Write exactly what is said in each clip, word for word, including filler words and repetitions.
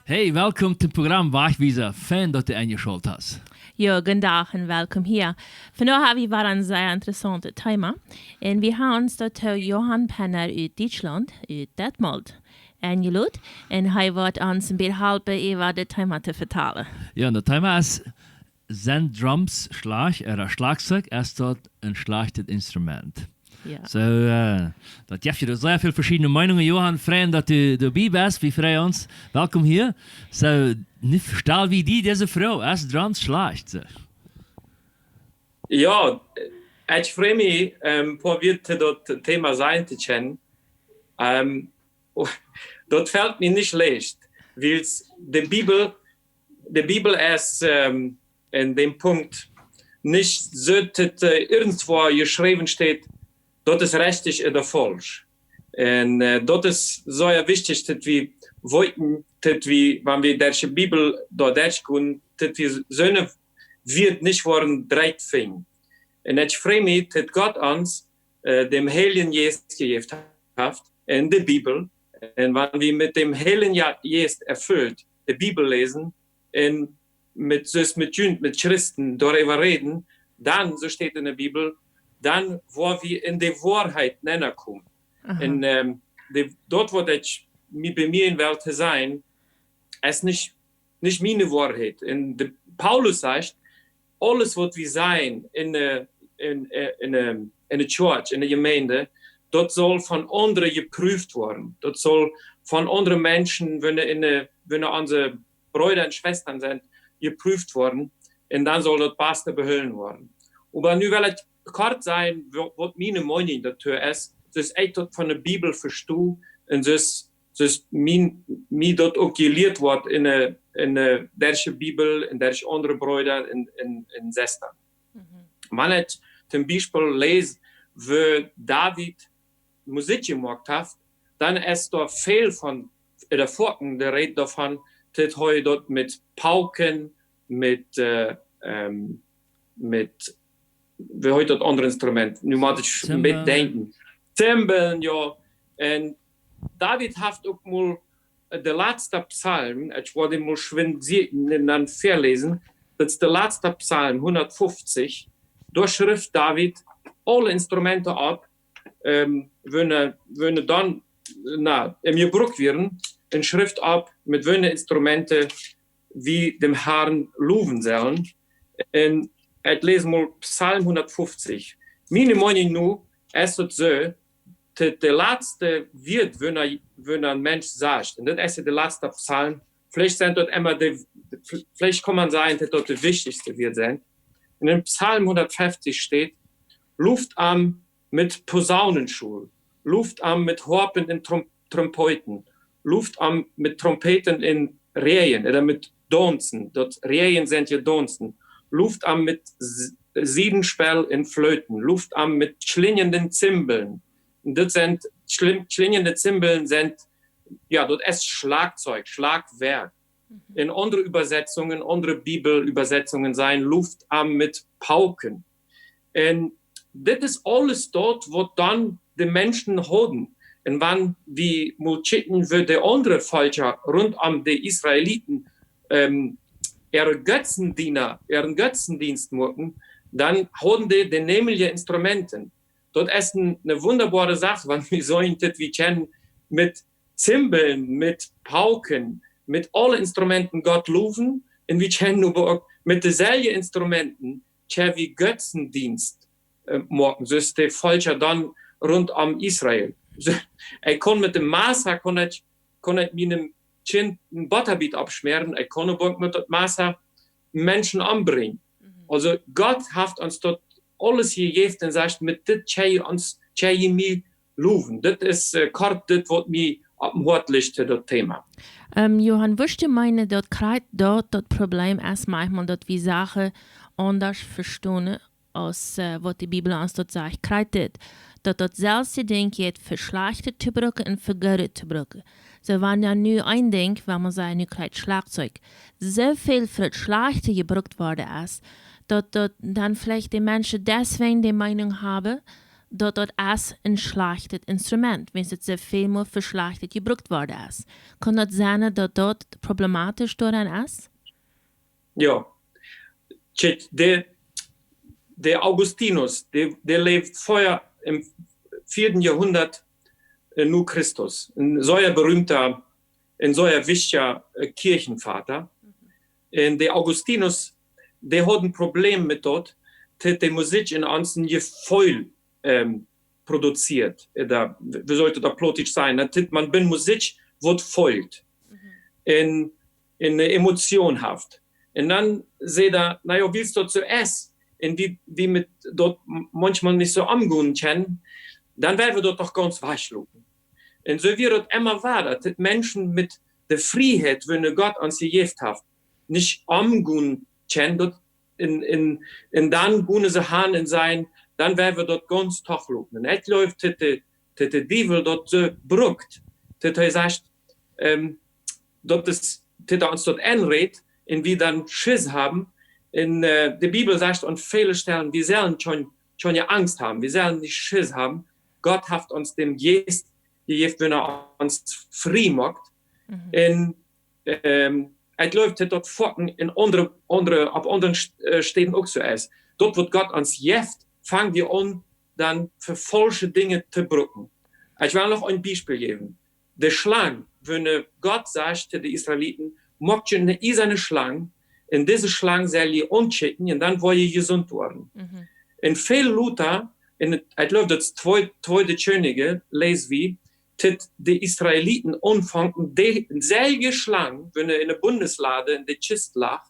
Hey, welkom tom Programm Wajchwiesa. Fein, daut du enjeschalt hast. Jo, goondach un welkom hia. Vondoag hab wie wada een sea interessauntet Thema. Un wie haben ons doatoo Johann Penner ut Dietschlaunt, ut Detmold, enjelot. Un hee woat ons een bät halpen, äwa dit Thema to vetalen. Jo, un daut Thema es: Sent Drums schlajcht, ooda Schlajchtzeug, es daut een schlajchtet Instrument? Jo. Soo, äh, daut jeft je sea väl veschiedne Meenungen. Johann, fein, daut du doabie best. Wie freien ons. Welkom hia. Soo, nu stal wie die dise Froag: Es Drums schlajcht? Soo. Jo, ekj frei mie, ähm, een poa Wieed to daut Thema sajen to kjennen. Ähm, daut felt mie nich leicht, wiels de Bibel, de Bibel es, ähm, en däm Punkt nich soo, daut, äh, irjentwua jeschräwen steit, daut es rajcht ooda faulsch. Un, äh, daut es sea wichtich, daut wie weeten, daut wie, wan wie derch de Bibel doa derchgonen, daut wie soone Wieed nich woaren dreckj finjen. Un ekj frei mie, daut Gott ons, äh, dän Heiljen Jeist jejäft haft en de Bibel. Un wan wie met däm Heiljen Ja-, Jeist erfelt de Bibel läsen un met, soo aus met junt, met Christen doaräwa räden, dan, soo steit en de Bibel, dan woa wie en de Woarheit nenn komen. Aha. Un, ähm, de, daut waut ekj mie bemieejen well to sajen, es nich, nich miene Woarheit. Un de Paulus sajcht, aules waut wie sajen en de, en, en, en, en de Church, en de Jemeent, daut saul von aundre jeprooft woaren. Daut saul von aundre Menschen, wan dee en de, wan dee onse Breeda un Schwestren sent, jeprooft woaren. Un dan saul daut baste behoolen woaren. Oba nu well ekj kort sajen, wa-, waut miene Meenunk doatoo es, soo aus ekj daut von de Bibel vesto, un soo aus, soo aus mie, mie daut uk jelieet woat en de, en de, derch de Bibel un derch aundre Breeda un, un, un Sestren. Mhm. Wan ekj toom Biespel läs, woo David Musikj jemoakt haft, dan es doa väl von, äh, de Foaken, de Räd doavon, daut hee daut met Pauken, met, äh, ähm, met, woo heet daut aundre Instrument? Nu mott ekj een bät denkjen. Zimbeln. Zimbeln, jo. Un David haft uk mol, äh, de latste Psalm, ekj woa dän mol schwind sieekjen un dan väaläsen, daut es de latste Psalm, hundatfuftich, doa schrift David aule Instrumenten opp, ähm, woone, woone dan, na, em Jebruck wieren, un schrift opp, met woone Instrumenten wie dän Harn lowen sellen. Un ekj läs mol Psalm hundatfuftich. Miene Meenunk no es daut soo, daut de latste Wieed, woone, woone een Mensch sajcht, un daut es de latste Psalm, veleicht sent daut emma de, veleicht kaun maun sajen, daut daut de wichtichste Wieed sent. Un en Psalm hundatfuftich steit: Loft am met Posaunenschall, loft am met Hoapen un Trom-, Trompeeten, loft am met Trompeeten un Räajen, ooda met Daunzen, daut Räajen sent je Daunzen, loft am met S-, Siedenspell un Fleuten, loft am met kjlinjende Zimbeln. Un daut sent, kjlin-, kjlinjende Zimbeln sent, jo, daut es Schlajchtzeug, Schlajchtwerk. Mhm. En aundre Äwasettungen, aundre Bibelübersetzungen sajen: Loft am met Pauken. Un dit es aules daut, waut dan de Menschen hauden. Un wan wie mol kjikjen, woo de aundre Velkja rontom de Israeliten, ähm, äare Götzendiener, äaren Götzendienst muaken, dan hauden dee de nämliche Instrumenten. Daut es een, eene wundaboare Sach, wan wie soo een, daut wie kjennen met Zimbeln, met Pauken, met aule Instrumenten Gott lowen, un wie kjennen oba uk met deselwje Instrumenten, kjenn wie Götzendienst, äh, moaken, soo aus de Velkja dan rontom Israel. Soo, ekj kunn met däm Massa, kunn ekj, kunn ekj mienem Kjint een Bottabiet aufschmäaren, ekj kunn oba uk met daut Massa Menschen ombrinjen. Mhm. Aulsoo, Gott haft ons daut aules jejäft un sajcht: Met dit kjenn jie ons, kjenn jie mie lowen. Dit es, äh, kort dit, waut mie oppem Hoat licht to daut Thema. Ähm, Johann, wurscht du meenen, daut krakjt daut, daut Problem es maunchmol, daut wie Sachen aundasch vestonen, aus, äh, waut de Bibel ons doa sajcht, krakjt dit, daut daut selwje Dinkj jeit fa Schlajchtet to brucken un fa Goodet to brucken. Soo, wan dan nu een Dinkj, wan maun sajcht, nu krakjt Schlajchtzeug, soo väl fa daut Schlajchte jebrukt worden es, daut daut dan veleicht de Menschen deswäajen de Meenunk haben, daut daut es een schlajchtet Instrument, wiels et soo väl mol fa Schlajchtet jebrukt worden es. Kaun daut sennen, daut daut problematisch doaraun es? Jo. Kjikj, de, de Augustinus, de, de läwd ver em vieeden Joahoondert, äh, no Christus. Een sea berühmta, een sea wichtja, äh, Kjoakjenvada. Un de Augustinus, dee haud een Problem met daut, daut de Musikj en ons een Jefeel, ähm, produzieet. Äh, daut, wie sult daut opp Plautdietsch sajen? Daut, daut maun bie Musikj waut feelt. Un, un eene Emotion haft. Un dan säd hee, na jo, wiels daut soo es, un wie, wie met daut m-, maunchmol nich soo omgonen kjennen, dan woa wie daut doch gaunz wajchloten. Un soo wia daut emma wieda, daut Menschen met de Frieheit, waut Gott ons jejäft haft, nich omgonen kjennen, daut un, un, un dan gonen see han un sajen, dan woa wie daut gaunz toochloten. Un ekj jleew, daut de, daut de Diewel daut soo brukt, daut hee sajcht, ähm, daut es, daut hee ons daut enrät, un wie dan Schiss haben. Un, äh, de Bibel sajcht aun väle Stellen, wie sellen kjeen, kjeene Angst haben, wie sellen nich Schiss haben. Gott haft ons dän Jeist jejäft, wan hee ons frie moakt. Mhm. Un ähm, ekj jleew, daut daut foaken en aundre, aundre, opp aundre St-, äh, Städen uk soo es. Daut waut Gott ons jeft, fang wie aun, dan fa faulsche Dinja to brucken. Ekj well noch een Biespel jäwen. De Schlang, wan, äh, Gott sajcht to de Israeliten, moakt junt eene iesane Schlang, un dise Schlang sell jie aunkjikjen, un dan woa jie jesunt woaren. Mhm. Un väl lota, en, ekj jleew, daut es twee, Tweede Kjennichs, läs wie, daut de Israeliten aunfungen, de selwje Schlang, wan dee en de Bundeslade en de Kjist lach,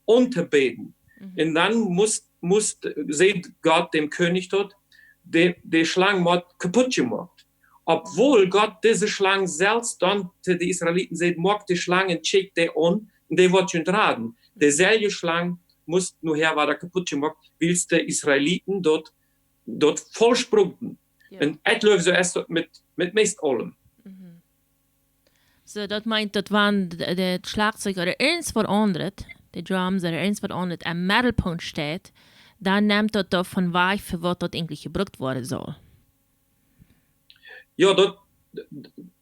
auntobäden. Mhm. Un dan must, must, säd Gott däm Kjennich daut, de, de Schlang mott kaput jemoakt. Obwohl Gott dise Schlang selfst dan to de Israeliten säd, moakt de Schlang un kjikjt dee aun, un dee woat junt raden. De selwje Schlang must nohäa wada kaput jemoakt, wiels de Israeliten daut daut faulsch brukten. Jo. Un ekj jleew, soo es daut met, met meist aulem. Mhm. Soo, daut meent, daut wan de, de Schlajchtzeug ooda irjent waut aundret, de Drums ooda irjent waut aundret aum Meddelpunkt steit, dan nemt daut doavon wajch, fa waut daut eejentlich jebrukt woaren saul. Jo, daut,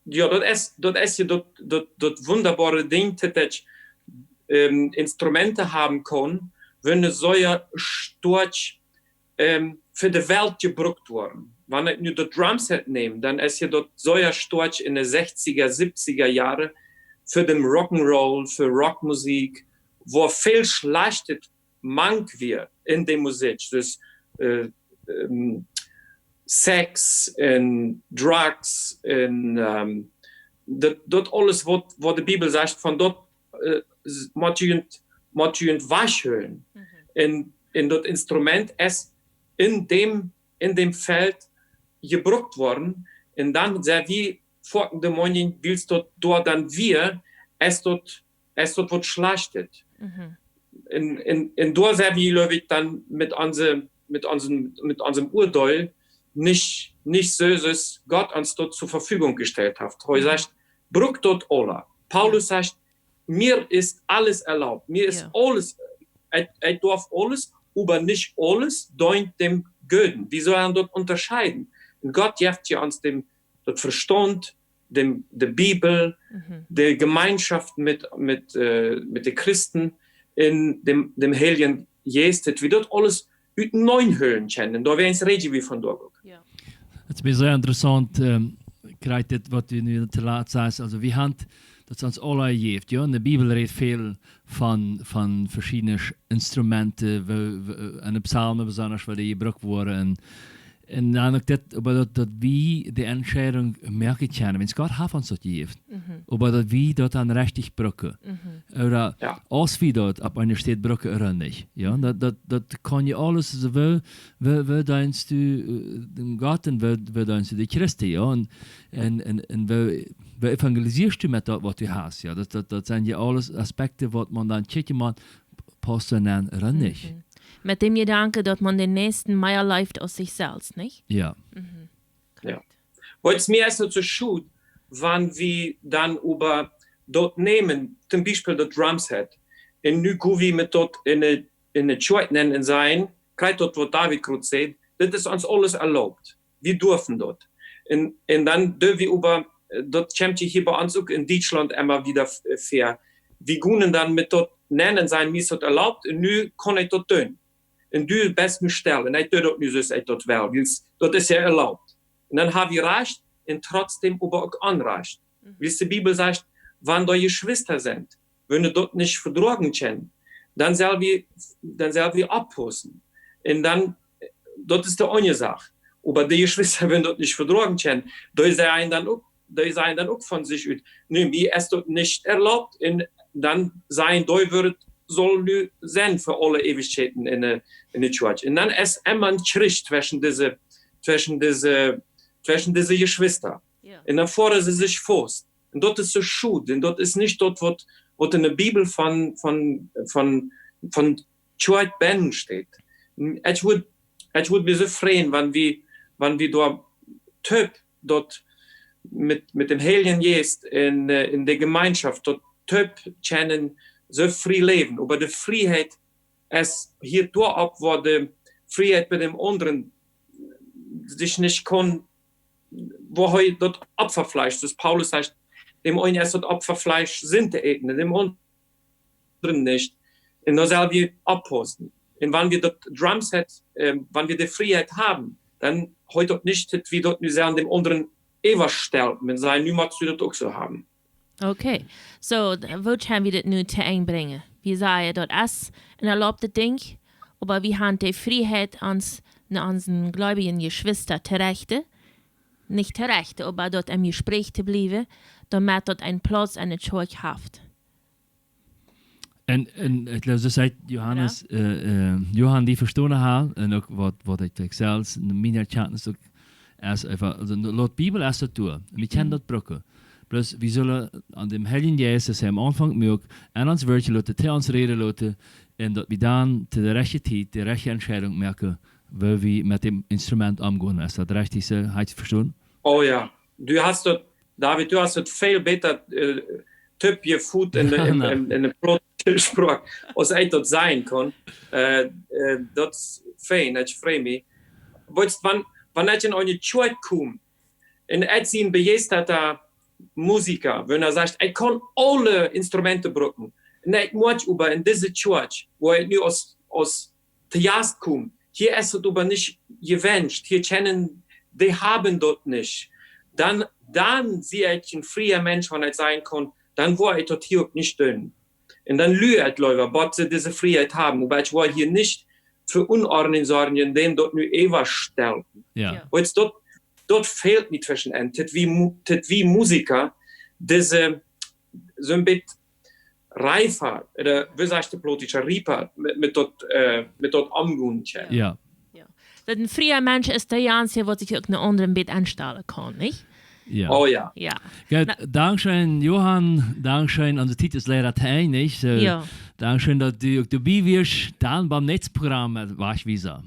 jo, daut es, daut es je daut, daut, daut wundaboare Dinkj, daut ekj, ähm, Instrumenten haben kaun, wan see soo stoakj, ähm, fa de Welt jebrukt woaren. Wan ekj nu daut Drumset näm, dan es je daut soo stoakj en de sechziger, siebziger Joaren fa dän Rock'n'Roll, fa Rockmusikj, wua väl Schlajchtet mank wia en de Musikj. Dus, äh, ähm, Sex un Drugs un, ähm, daut, daut aules waut, waut de Bibel sajcht, von daut, äh, s-, mott junt, mott junt wajchhoolen. Mhm. Un, un daut Instrument es en däm, en däm Feld jebrukt worden. Un dan sent wie foaken de Meinunk, wiels daut doa dan wia, es daut, es daut waut Schlajchtet. Mhm. Un, un, un doa sent wie, jleew ekj, dan met onse, met onsen, met onsem Uadeel nich, nich soo aus Gott ons daut zur Verfügung jestellt haft. Hee, mhm, sajcht, brukt daut aula. Paulus, jo, sajcht, mir es aules erlaubt. Mir es, jo, aules, ekj, ekj darf aules, oba nich aules deent däm Gooden. Wie sellen daut unjascheeden. Un Gott jeft je ons däm, daut Vestaunt, däm, de Bibel, mhm, de Jemeenschoft met, met, äh, met de Christen, un däm, däm Heiljen Jeist, daut wie daut aules utenaunda hoolen kjennen. Un doa wea ons räden wie von doa uk. Jo. Daut es mie sea interessaunt, ähm, krakjt dit, waut du nu toolatst sajchst. Aulsoo, wie haben daut ons aula jejäft, jo? Un de Bibel rät väl von, von veschiedne Sch-, Instrumenten, woo, woo, en de Psalmen besonda, woo dee jebrukt woaren. Un, un dan uk dit, oba daut, daut wie de Entscheidunk moaken kjennen. Wiels Gott haft ons daut jejäft. Mhm. Oba daut wie daut dan rajcht brucken. Mhm. Ooda, jo, aus wie daut opp eene Städ brucken ooda nich. Jo, mhm, daut, daut, daut kaun je aules, aulsoo, woo, woo, woo deenst du, äh, däm Gott un woo, woo deenst du de Christen, jo? Un, un, un, un woo, woo evangelisieescht du met daut, waut du hast, jo? Daut, daut, daut sent je aules Aspekten, waut maun dan kjikjen mott, pausst daut dan ooda nich. Mhm. Met däm Jedanken, daut maun dän Näakjsten mea leeft aus sikj selfst, nich? Jo. Mhm. Jo. Krakjt. Waut mie es daut soo schod, wan wie dan äwa daut nämen, toom Biespel daut Drumset, un nu go wie met daut en de, en de Kjoakj nenn un sajen, krakjt daut, waut David krakjt säd, Dit es ons aules erlaubt. Wie derwen daut. Un, un dan derw wie äwa, daut kjemt je hia bie ons uk en Dietschlaunt emma wada väa. Wie gonen dan met daut nenn un sajen, mie es daut erlaubt un nu kaun ekj daut doonen. Un du best nu stell un ekj doo daut nu soo aus ekj daut well, wiels daut es je erlaubt. Un dan ha wie Rajcht un trotzdäm äwa uk Onrajcht. Wiels de Bibel sajcht, wan doa Jeschwista sent, wan dee daut nich vedroagen kjennen, dan sell wie, dan sell wie oppaussen. Un dan, daut es de eene Sach. Oba de Jeschwista, wan dee daut nich vedroagen kjennen, dee sajen dan uk, dee sajen dan uk von sikj ut, nä, mie es daut nich erlaubt, un dan sajen dee, woo et saul nu sennen fa aule Eewichkjeiten en de, en de Kjoakj. Un dan es emma een Kjrich tweschen dise, tweschen dise, tweschen dise Jeschwista. Un dan foaren see sikj faust. Un daut es soo schod. Un daut es nich daut, waut, waut en de Bibel von, von, von, von Kjoakj bennen steit. Ekj wudd, ekj wudd mie soo freien, wan wie, wan wie doa toop daut met, met däm Heiljen Jeist en, äh, en de Jemeenschoft daut toop kjennen soo frie läwen. Oba de Frieheit es hia doaropp, wua de Frieheit bie däm aundren sikj nich kaun, wua hee daut Opfafleisch, soo aus Paulus sajcht, däm eenen es daut Opfafleisch Sind to äten, däm aundren nich. Un doa sell wie oppaussen. Un wan wie daut Drumset, ähm, wan wie de Frieheit haben, dan heet daut nich, daut wie daut nu sellen däm aundren äwastellen. Wan see, nu motst du daut uk soo haben. Okay, soo, d-, woo kjenn wie dit nu to Enj brinjen? Wie sajen, daut es een erlaubtet Dinkj, oba wie haben de Frieheit, ons, no onse gleubje Jeschwista to rechten, nich to rechten, oba daut em Jespräch to bliewen, doamet daut een Plauz en de Kjoakj haft. Un, un ekj jleew, soo aus Johannes, äh, äh, Johan dee vestonen haud, un uk waut, waut ekj, ekj selfst, en miene Erkjantnis uk, es eefach, aulsoo, laut Bibel es daut doa. Wie kjennen daut brucken. Bloos, wie sellen aun däm Heiljen Jeist, soo aus hee aum Aunfank muak, aun ons Wuat loten, to ons räden loten, un daut wie dan to de rajchte Tiet de rajchte Entscheidunk moaken, woo wie met däm Instrument omgonen. Es daut rajcht, soo, hab ekj vestonen? Oh jo, du hast daut, David, du hast daut väl bäta, äh, toopjefot en de, en, en, en de plautdietsche Sproak, aus ekj daut sajen kaun. Äh, äh, daut es fein, ekj frei mie. Weetst, wan, wan ekj en eene Kjoakj kom, un ekj sie een bejeistata Musiker, wan hee sajcht, ekj kaun aule Instrumenten brucken, un ekj mucht oba en dise Kjoakj, wua ekj nu aus, aus to Jast kom, hia es daut oba nich jewenscht, hia kjennen, dee haben daut nich. Dan, dan sie ekj een fria Mensch, wan ekj sajen kaun, dan woa ekj daut hia uk nich doonen. Un dan lua ekj leewa, bat see dise Frieheit haben, oba ekj woa hia nich fa Unordnunk sorjen, däm daut nu äwastellen. Jo. Jo. Weetst, daut, daut fält mie tweschen an. Daut wie Mu-, daut wie Musiker, dise, soo een bät reifa, ooda, woo sajcht de Plautdietsche, riepa, met, met daut, äh, met daut omgonen kjennen. Jo. Jo. Daut een fria Mensch es dee eensje, waut sikj uk een aundret bät aunstalen kaun, nich? Jo. Oh jo. Jo. Goot, na, dankscheen, Johan, dankscheen, onse Tiet es leida to Enj, nich? Soo, jo. Dankscheen, daut du uk doabie wieescht, dan biem näakjsten Program met Wajchwiesa.